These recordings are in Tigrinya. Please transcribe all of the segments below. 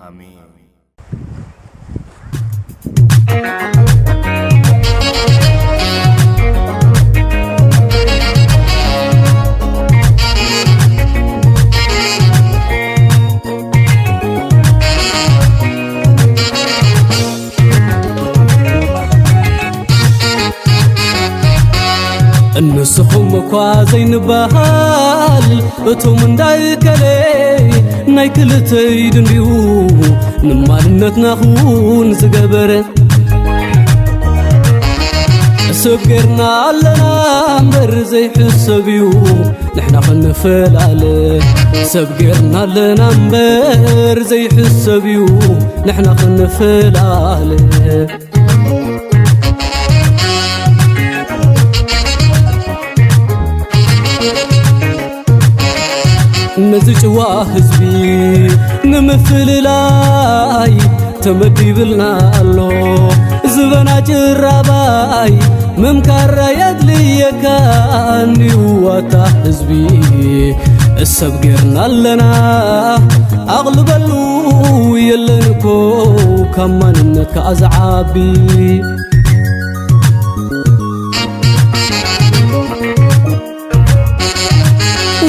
ኣሜን። እንስኹም እኳ ዘይንበሃል እቶም እንዳይ ከለይ ናይ ክልተይ ድንድዩ ንማንነትና ክውን ዝገበረ ሰብ ጌርና ኣለና እምበር ዘይሕሰብ እዩ ንሕና ክንፈላለ ሰብ ጌርና ኣለና እምበር ዘይሕሰብ እዩ ንሕና ክንፈላለ ነዚ ጭዋ ህዝቢ ንምፍልላይ ተመዲብልና ኣሎ ዝበና ጭራባይ ምምካራ የድልየካ ንዋታ ህዝቢ ሰብ ጌርና ኣለና ኣቕልበሉ የለን እኮ ካብ ማንነት ከዓ ዝዓቢ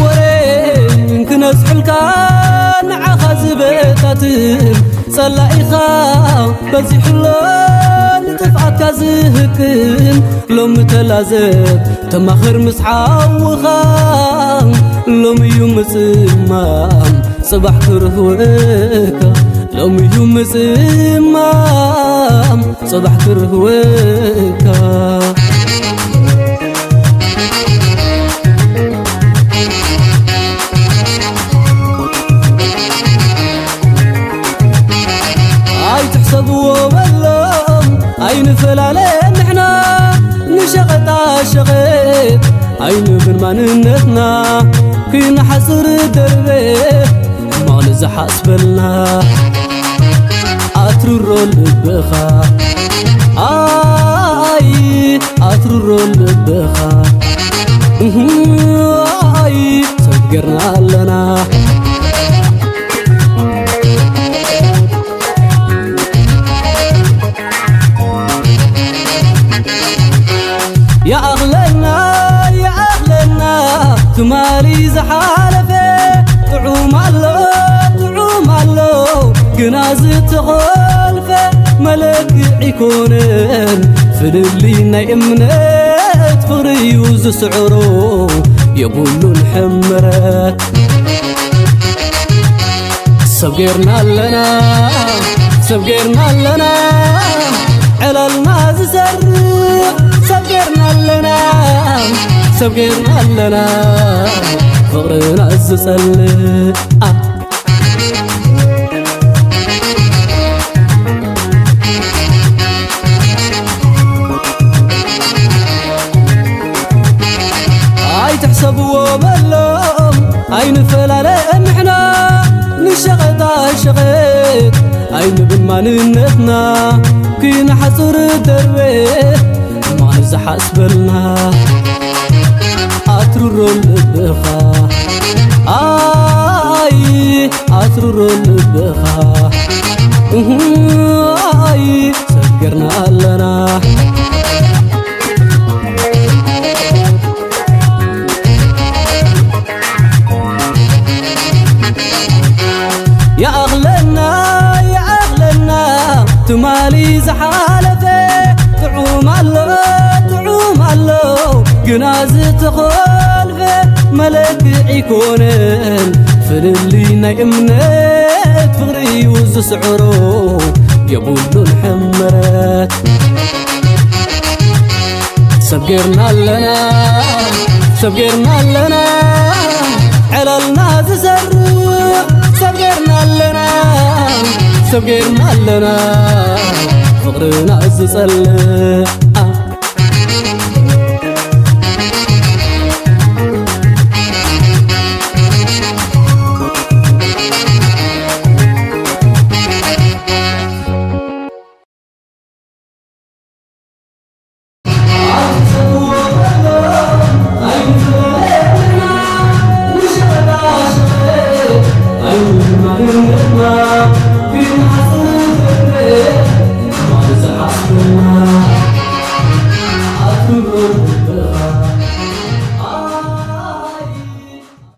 ወሬ እንክነዝሑልካ ንዓኻ ዝበታትን ጸላኢኻ በዚሕሎ ንጥፍኣትካ ዝህቅን ሎሚ ተላዘብ ተማኽር ምስ ሓውኻ ሎሚ እዩ ምጽማም ጽባሕ ክርህወካ ሎሚ እዩ ምጽማም ጽባሕ ክርህወካ ኣይትሕሰብዎ በሎም ኣይንፈላለ ንሕና ንሸቐጣ ሸቐጥ ኣይንብን ማንነትና ክይንሓስር ደርበ ሕማቕ ንዝሓስበልና ኣትርሮ ልብኻ ኣይ ኣትርሮ ልብኻ እህ ኣይ ሰብ ጌርና ኣለና ይኣኽለና ይኣኽለና ትማሊ ዝሓለፈ ጥዑም ኣሎ ጥዑም ኣሎ ግና ዝተኾልፈ መለክዒ ኮነን ፍልልይ ናይ እምነት ፍቕሪ እዩ ዝስዕሮ የብሉን ሕምረት ሰብ ጌርና ኣለና ሰብ ጌርና ኣለና ዕላልና ዝሰርቕ ሰብ ጌርና ኣለና ሰብ ጌርና ኣለና ፍቕርና ዝጸልእ ኣይትሕሰብዎ በሎም ኣይንፈላለ ንሕና ንሸቐጣ ሸቐጥ ኣይንብል ማንነትና ክይንሓፅር ደርበ ማን ዝሓስበልና ኣትርሮ ልብኻ ኣይ ኣትርሮ ልብኻ እህ ኣይ ሰገርና ኣለና ይኣኽለና ይኣኽለና ትማሊ ዝሓለፈ ጥዑም ኣሎ ጥዑም ኣሎ ግና ዝተኾልፈ መለክዒ ኮነን ፍልልይ ናይ እምነት ፍቕሪ እዩ ዝስዕሮ የብሉን ሕመረት ሰብ ጌርና ኣለና ሰብ ጌርና ኣለና ዕላልና ዝሰርቕ ሰብ ጌርና ኣለና ሰብ ጌርና ኣለና ፍቕርና ዝጸልእ